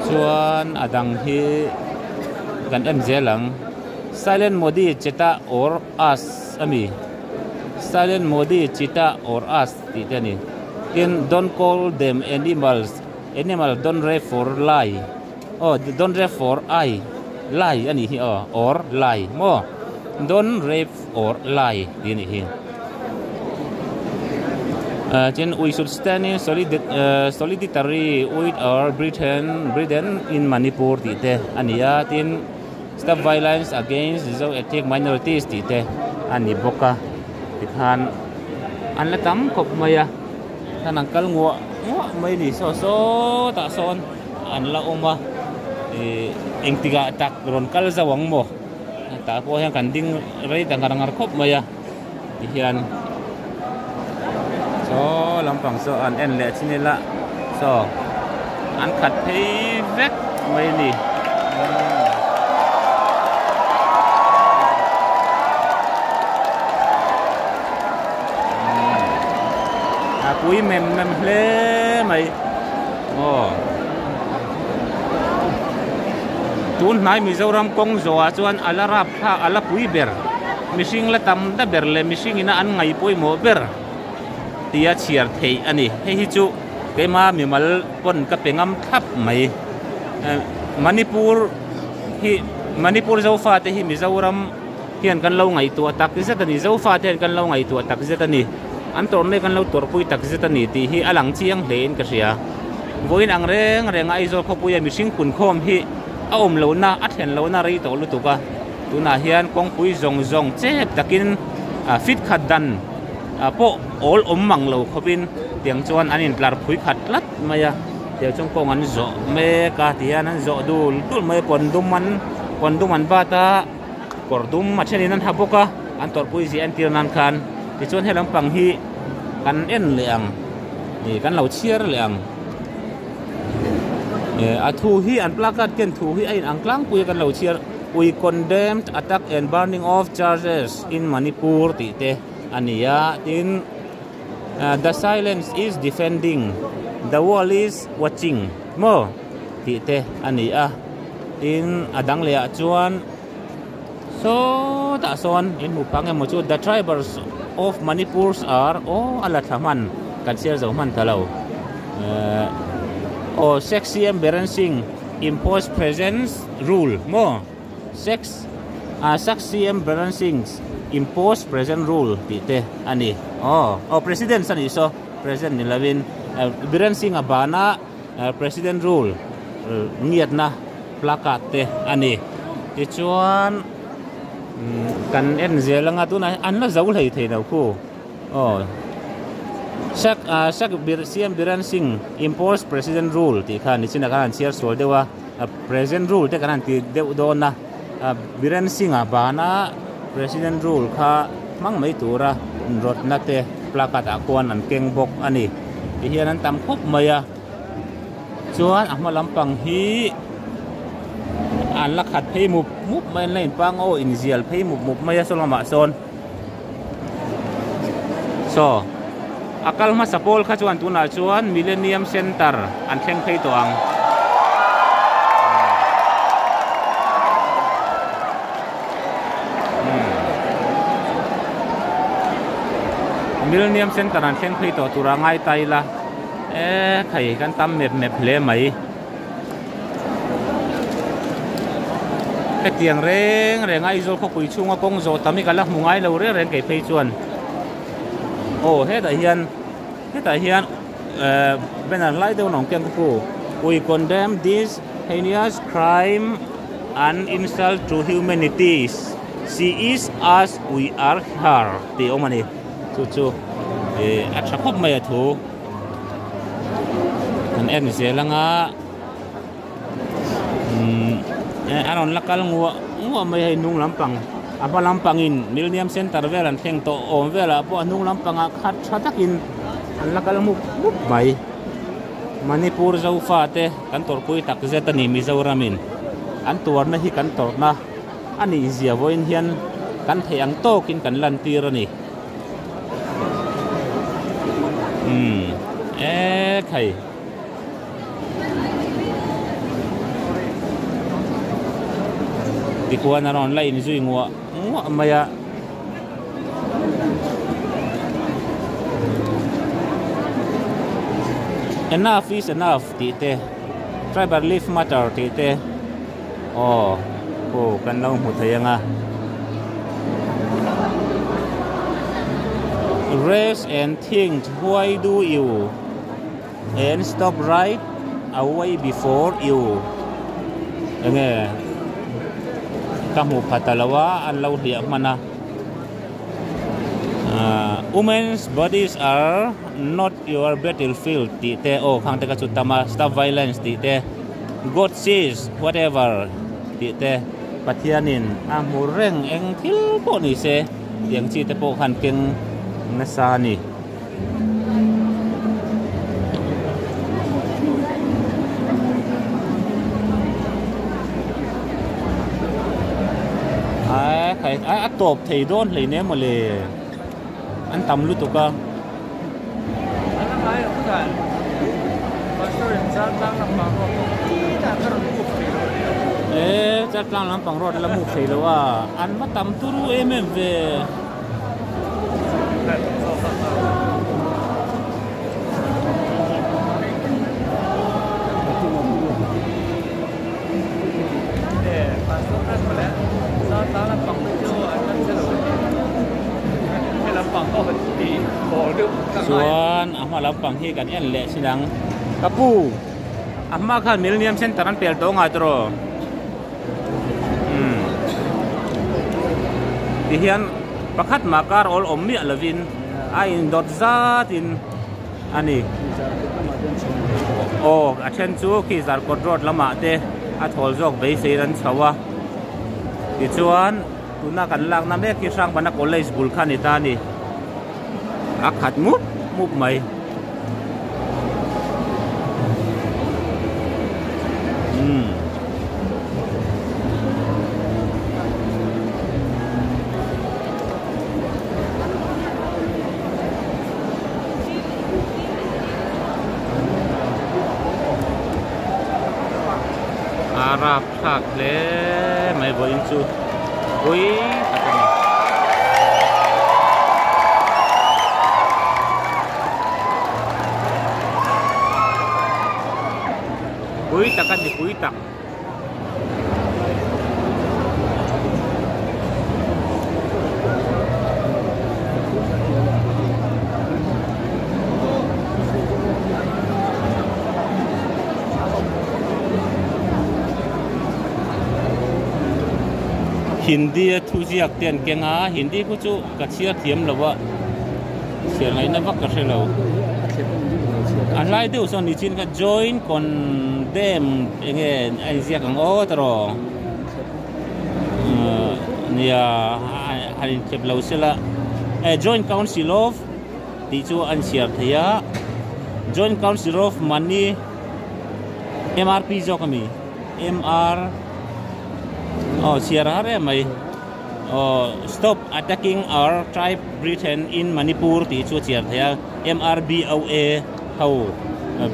chuan a dang hi kan en zel ang Silent Modi Cheta or Us a mi. Silent Modi, Cheetah or Us tih te a ni. Tin, Don't call them animals, animal don't rave for lie aw don't rave for I lie a nih hi aw or lie maw don't rave or lie tih a nih hi. Tin, we should stand in solidary with our brethren in Manipur tih te a ni a. Tin, Stop violence against Zo ethnic minorities tih te a ni bawk a tikhan an la tam khawp mai a khan an kal nguah nguah mai a ni saw sawtah sawn an la awm a ih engtikah tak rawn kal zo ang maw tah pawh hian kan ding rei ta ngar ngar khawp mai a tihian saw lampang saw an en leh chin ila saw an khat phei vek mai a ni. A pui mem mem hle mai aw tun hnai Mizoram kawng zawhah chuan a la rap thlak a la pui ber. mihring la tam ta ber leh mihring ina an ngaih pawimawh ber tia chhiar theih a ni. Hei hi chu keima mimal pawn ka pe ngam thlap mai. Manipur hi Manipur Zofa te hi Mizoram hian kan lo ngaihtuah tak zet a ni. Zofa te hian kan lo ngaihtuah tak zet a ni. An tawrh mek an lo tawrhpui tak zet a ni tih hi a lang chiang hlein ka hria. Vawiin ang reng renga Aizawl khawpuia mihring punkhawm hi a awm lohna a thlen lohna rei tawh lutuk a. Tunah hian kawngpui zawng zawng chep takin fit khat dan pawh awl awm mang lo khawpin tiang chuan an intlar phui khat tlat mai a. Tiang chuan kawng an zawh mek a tihian an zawh dul dul mai a pawn dum an pawn dum an bat a kawr dum a thenin an ha bawk a an tawrhpui zia entir nan khan tichuan he lampang hi kan en leh ang ih kan lo chhiar leh ang. A thu hi an placard ken thu hi a in ang tlangpui a kan lo chhiar we condemned attack and burning of churches in Manipur tih te a ni a tin the silence is defending the world is watching maw tih te a ni a tin a dang leh ah chuan sawtah sawn in hmu phang emaw chu the tribals of Manipur are aw a la thla hman kan chhiar zo hman ta lo ehh aw sexy and balancing impose presence rule maw sex ah sexy and balancing impose present rule tih te a ni aw aw president a nih saw present ni lovin balancing a bana president rule ngiatna placard te a ni tichuan kan en zel anga tunah hian an la zo hlei thei lo khu aw sak ah sak bir siam Biren Singh impose president rule tih kha nichin ah khan an chhiar sual deuh a present rule te kan han ti deuh dawn a Biren Singh a bana president rule kha hmang mai tura rawtna te placard ah khuan an keng bawk a ni tihian an tam khawp mai a. Chuan a hma lampang hi an la khat phei mup mup mai a an la inpang aw inzial phei mup mup mai a saw lamah sawn saw a kal hmasa pawl kha chuan tunah chuan Millennium Centre an thleng phei tawh ang. Millennium Centre an thleng phei tawh tura ngai ta ila. E khai kan tam mep mep hle mai hetiang reng reng a Aizawl khawpui chhunga kawng zawh tam hi ka la hmu ngai lo reng reng kei phei chuan aw hetah hian hetah hian ehh banner lai deuh an awm khian ka pu we condemn this heinous crime and insult to humanity she is us we are her tih a awm a ni. Chu chu ih a tha khawp mai a thu kan en zel anga umm a rawn la kal nguah nguah mai hei hnung lampang a hma lampangin Millennium Centre vel an thleng tawh awm velah pawh a hnung lampangah khat tha takin an la kal mup mup mai Manipur Zofa te kan tawrhpui tak zet a ni Mizoramin an tuarna hi kan tawrhna. A nih zia vawiin hian kan theih ang tawkin kan lantir a ni. Umm e khai. Tikhuan a rawn la inzui nguah nguah mai a. Enough is enough tih te, tribal life matter tih te. Aw aw kan lo hmu thei ang a Rest and think why do you and stop right away before you enge ka hmu pha ta lo a an lo hliah hman a ah women's bodies are not your battlefield tih te aw khang te kha chu tam a stop violence tih te. God sees whatever tih te Pathianin a hmu reng eng thil pawh ni se tiang chi te pawh khan keng nasa a ni. Ai khai a tawp thei dawn hleinem mawle an tam lutuk a. E Chaltlang lampang road la muk thei lo a, an va tam turu em em ve. Chuan a hma lampang hi kan en leh chin ang ka pu a hma khan Millennium Center an pel tawh ngai tawh umm tihian pakhat mah kar awl awm miah lovin a indawt zatin a ni aw a then chu khi Zarkawt road lamah te a thawl zawk beiseiin an chho a tichuan tuna kan lakna mek hi Hrangbana college bul kha a ni ta a ni a khat mup mup mai. Umm. A rap thlak hle mai vawiin chu pui tak a ni. Pui tak a ni pui tak. Hindi a thu ziak te an keng a Hindi khu chu ka chhiar thiam lo a chhiar ngaihna vak ka hre lo a hlai deuh sawn ni chin kha join condemn enge a inziak ang aw tawh nia han inthlep lo sela joint council of tih chu an chhiar thei a joint council of money M_R_P zawk a ni M_R aw chhiar har em mai aw stop attacking our tribe Britain in Manipur tih chu a chhiar thei a M_R_B_O_A ho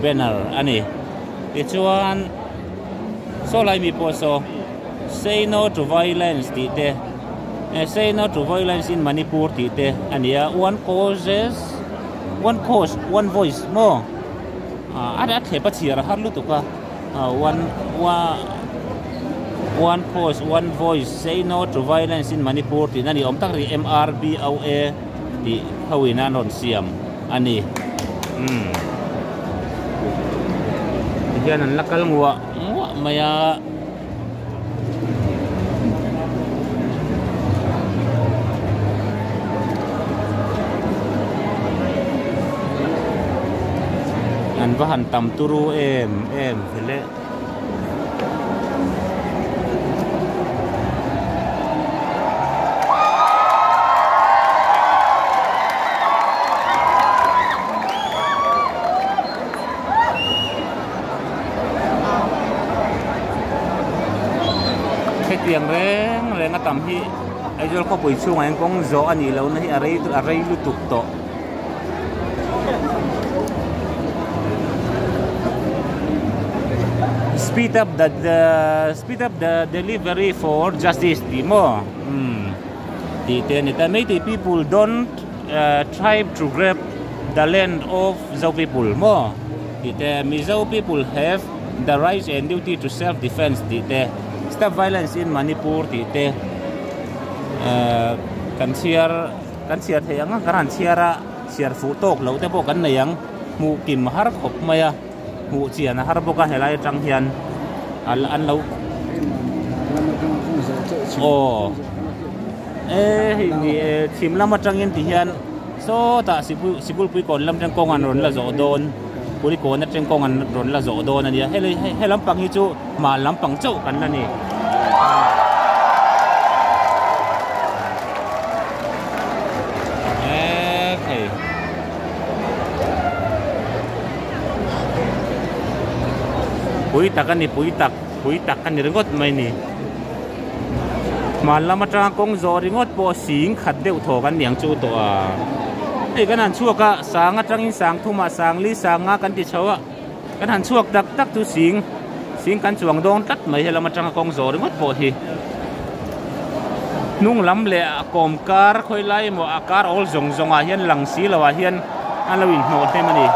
banner a ni tichuan saw lai mi pawh saw say no to violence tih te say no to violence in Manipur tih te a ni a one causes one cause one voice maw ah a thlep a chhiar a har lutuk a one one cause one voice say no to violence in Manipur tih na ni awm tak a ni M_R_B_O_A tih ho in an rawn siam a ni umm tihian an la kal nguah nguah mai a. An va han tam turu em em vele. Hetiang reng reng a tam hi Aizawl khawpui chhungah hian kawng zawh a nih lohna hi a rei a rei lutuk tawh. Speed up the the speed up the delivery for justice tih maw umm tih te a ni ta Meitei people don't try to grab the land of Zo people maw tih te Mizo people have the right and duty to self defence tih te stop violence in Manipur tih te ehh kan chhiar kan chhiar thei ang a kan han chhiar a chhiar fuh tawk loh te pawh kan nei ang hmuh kim har khawp mai a hmuh chian a har bawk a helai atang hian an lo aw e hei ni e chhim lam atangin ti hian sawtah sikul sikulpui kawn lam atang kawng an rawn la zawh dawn puri kawn atang kawng an rawn la zawh dawn a nia helai he lampang hi chu hmar lampang chauh kan la ni. Pui tak a ni pui tak pui tak a ni ringawt mai ni hman lam atanga kawng zawh ringawt pawh sing khat deuh thaw kan niang chu tawh a hei kan han chhuak a sang atangin sang thumah sang li sang nga kan ti chho a kan han chhuak tak tak chu sing. Sing kan chuang dawn tlat mai helam atanga kawng zawh ringawt pawh hi. Hnung lam leh a kawm kar khawi lai emaw a kar awl zawng zawng ah hian lang si lo ah hian an lo inhnawh hnem a ni.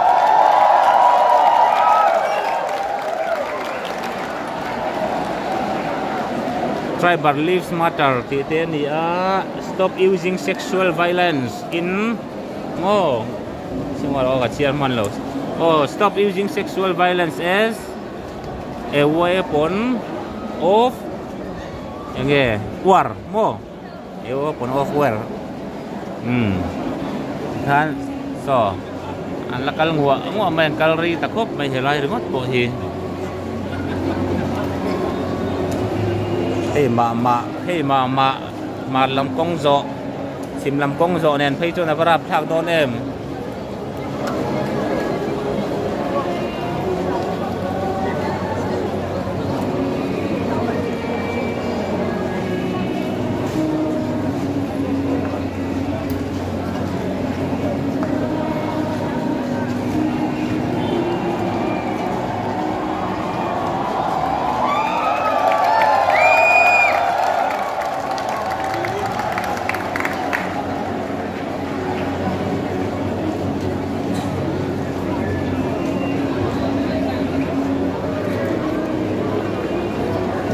Tribal Lives Matter tih te a ni a, Stop Using Sexual Violence in maw chungah aw ka chhiar hman lo aw Stop Using Sexual Violence as a Weapon of enge war maw a weapon of war umm tikhan saw an la kal nguah nguah mai an kal rei ta khawp mai helai ringawt pawh hi hei mah mah hei mah mah hmar lam kawng zawh. Chhim lam kawng zawh nen phei chuan a va rap thlak dawn em?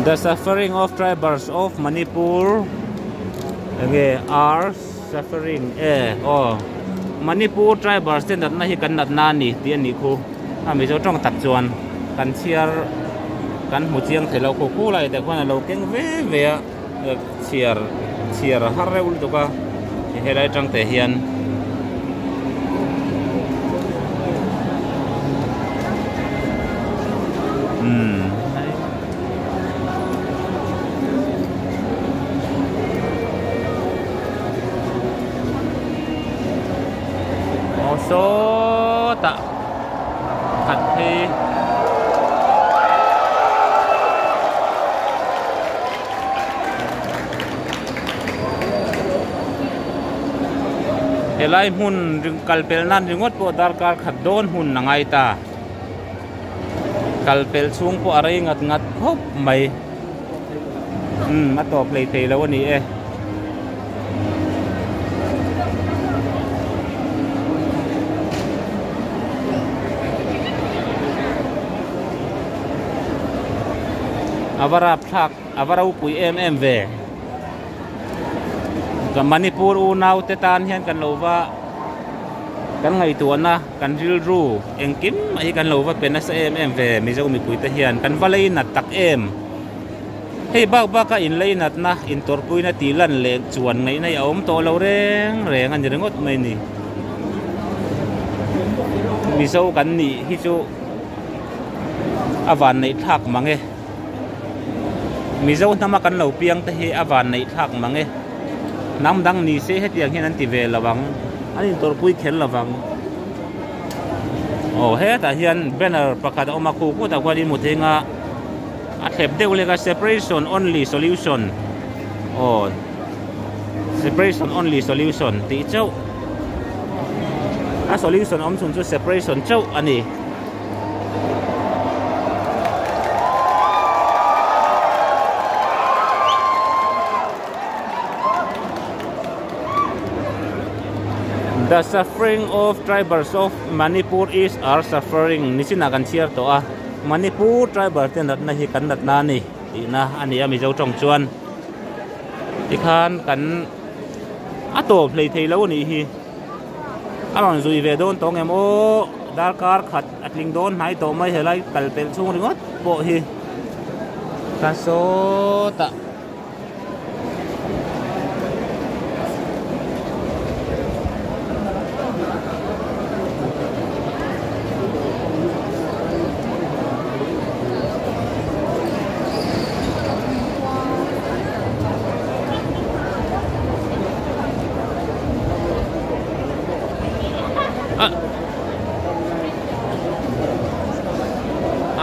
The suffering of tribals of Manipur enge are suffering e aw Manipur tribals te natna hi kan natna a ni tih a nih khu a Mizo tawng tak chuan kan chhiar kan hmu chiang thei lo khu khu lai te khuan a lo keng ve ve a. Chhiar chhiar a har reuh lutuk a helai atang te hian umm aw sawtah khat phei. Helai hmun kal pel nan ringawt pawh darkar khat dawn hmun a ngai ta. Kal pel chhung pawh a rei ngat ngat khawp mai. Umm a tawp hlei thei lo a ni e. A va rap thlak a va ropui em em ve ka Manipur unau te tan hian kan lo va kan ngaihtuahna kan rilru engkim mai hi kan lo va pe nasa em em ve Mizo mipui te hian kan va lei nat tak em hei bak bak a in lei natna intawrhpuina tih lan leh chuan ngaihna hi a awm tawh lo reng reng a ni ringawt mai a ni Mizo kan nih hi chu a van neih thlak mang e. Mizo hnama kan lo piang te hi a van neih thlak mang e. Hnam dang ni se hetiang hian an ti ve lo ang, an intawrhpui kher lo vang. Aw hetah hian banner pakhat a awm a, khu khutah khuan in hmu thei anga a thlep deuh lek a separation only solution aw separation only solution tih chauh a solution awm chhun chu separation chauh a ni. The suffering of tribals of Manipur is our suffering nichinah kan chhiar tawh a, Manipur tribal te natna hi kan natna a ni tihna a ni a Mizo tawng chuan tikhan kan a tawp hleithei lo a nih hi. A rawn zui ve dawn tawng em aw darkar khat a tling dawn hnai tawh mai helai kal pelh chhung ringawt pawh hi ka sawtah.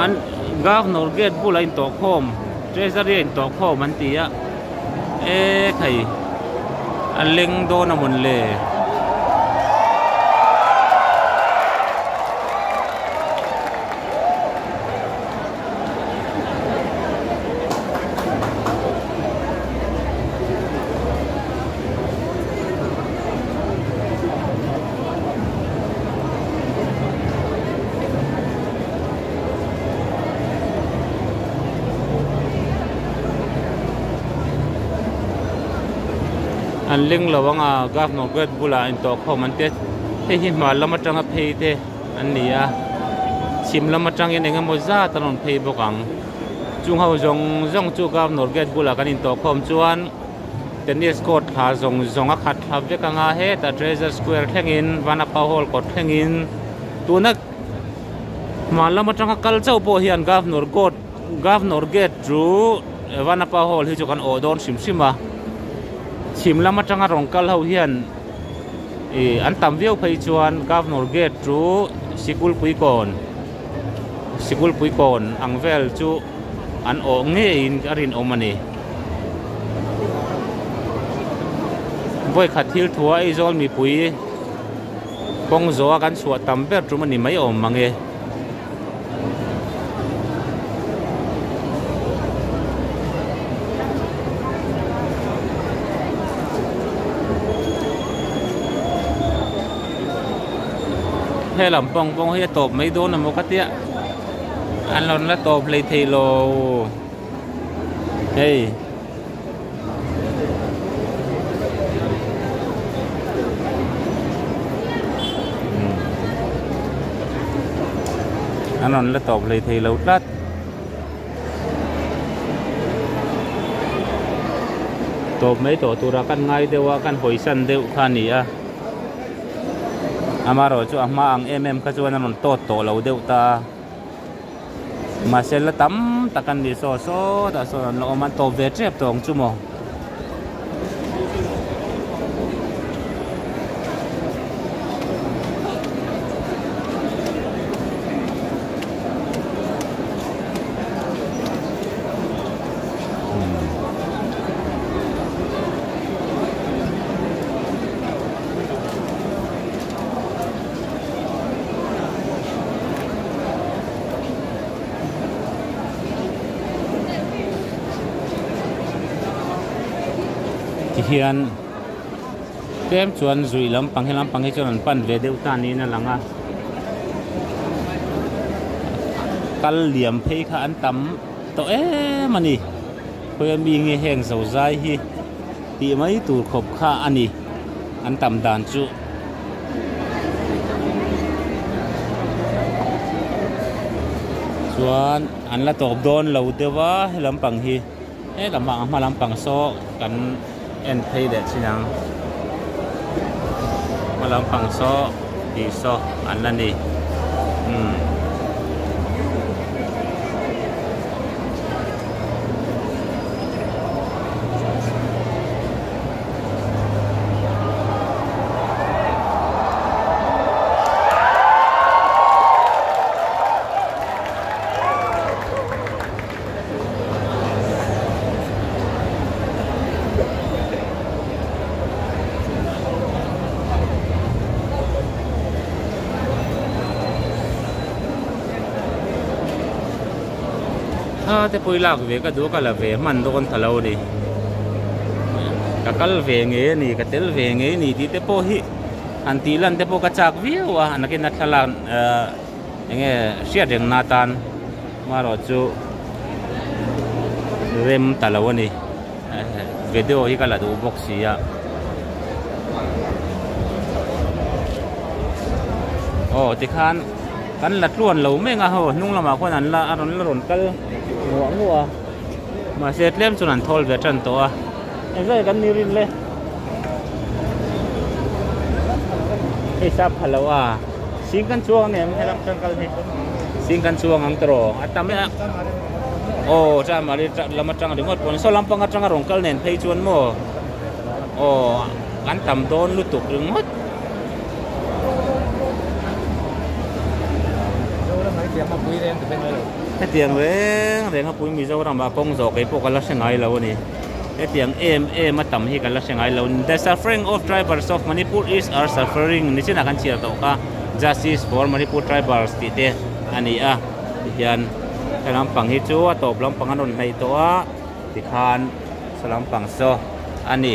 An governor gate bulah intawh khawm treasury a intawh khawm an ti a e khai a leng dawn a mawn le. An ling lo anga Governor Gate bulah intawh khawm an tia hei hi hmar lam atanga phei te an ni a chhim lam atangin eng emaw zat an rawn phei bawk ang chung ho zawng zawng chu Governor Gate bulah kan intawh khawm chuan tennis court thla zawng zawng a khat thla vek anga hetah Treasure Square thlengin Vanapa Hall kawt thlengin tuna hmar lam atanga kal chauh pawh hian Governor Court Governor Gate chu Vanapa Hall hi chu kan awh dawn hrim hrim a chhim lam atanga rawn kal ho hian ih an tam viau phei chuan Governor Gate chu sikul puikawn sikul puikawn ang vel chu an awh ngeiin a rinawm a ni. Vawikhat thil thua Aizawl mipui kawng zawha kan chhuah tam ber tum a ni mai awm mang e. He lam pawng pawng hi a tawp mai dawn emaw ka tia an rawn la tawp hlei thei lo hei. An rawn la tawp hlei thei lo tlat. Tawp mai tawh tura kan ngai deuh a kan hawisan deuh kha a ni a. Amaherawhchu a hma ang em em kha chuan an rawn tawt tawh lo deuh ta a. Mahse la tam tak an ni saw sawtah sawn an la awm a an tawp ve tep tawh ang chu maw. Tihian tlem chuan zuih lampang he lampang hi chuan an pan ve deuh ta niin a lang a kal liam phei kha an tam tawh em a ni khawi ami nge heng zo zai hi tih mai tur khawp kha a ni an tam dan chu. Chuan an la tawp dawn lo deuh a he lampang hi he lamah a hma lampang saw kan en phei leh thin ang hma lampang saw tih saw an la ni umm. Thla te pawh i lak ve ka duh a ka la ve hman dawn ta lo a ni ka kal ve ngei a ni ka tel ve ngei a ni tih te pawh hi han tih lan te pawh ka chak viau a nakin a thlalak ahh enge hriat reng na atan marawh chu rem ta lo a ni video hi ka la duh bawk si a aw tikhan. Kan la tluan lo mek a ho hnung lamah khuan an la a rawn la rawn kal nguah nguah a mahse tlem chuan an thawl ve tan tawh a engzah kan ni rin le hei sap pha lo a sing kan chuang ania em helam tan kal hi sing kan chuang ang tawh a tam e a aw chamari lam atang ringawt pawn saw lampang atanga rawn kal nen phei chuan maw aw an tam dawn lutuk ringawt. Hetiang reng reng a pui Mizoram ah kawng zawh kei pawh ka la hre ngai lo a ni. Hetiang em em a tam hi ka la hre ngai lo. The suffering of tribals of Manipur is are suffering ni chinah kan chhiar tawh kha Justice for Manipur Tribals tih te a ni a. Tihian he lampang hi chu a tawp lampang an rawn hnaih tawh a tikhan saw lampang saw a ni.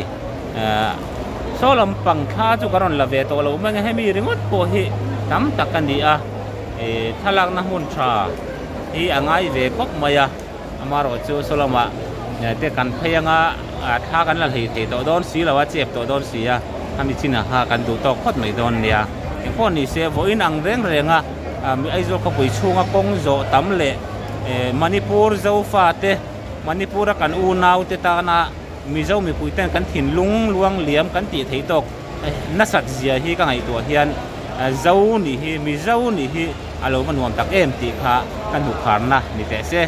Ahh saw lampang thla chu ka rawn la ve tawh lo mai ang hemi ringawt pawh hi tam tak a ni a ih thlalakna hmun tha hi a ngai ve khawp mai a amaherawhchu saw lamah te kan phei anga. Thla kan la hlei thei tawh dawn si lo a, chep tawh dawn si a, khami chinah kha kan duh tawk phawt mai dawn nia. Engpawh ni se, vawiin ang reng renga Aizawl khawpui chhunga kawng zawh tam leh Manipur Zofate, Manipura kan unaute tana Mizo mipuiten kan thinlung luang liam kan tih theih tawk nasat zia hi ka ngaihtuah hian Zo nih hi, Mizo nih hi a lo va nuam tak em tih kha ka hnukharna ni teh se.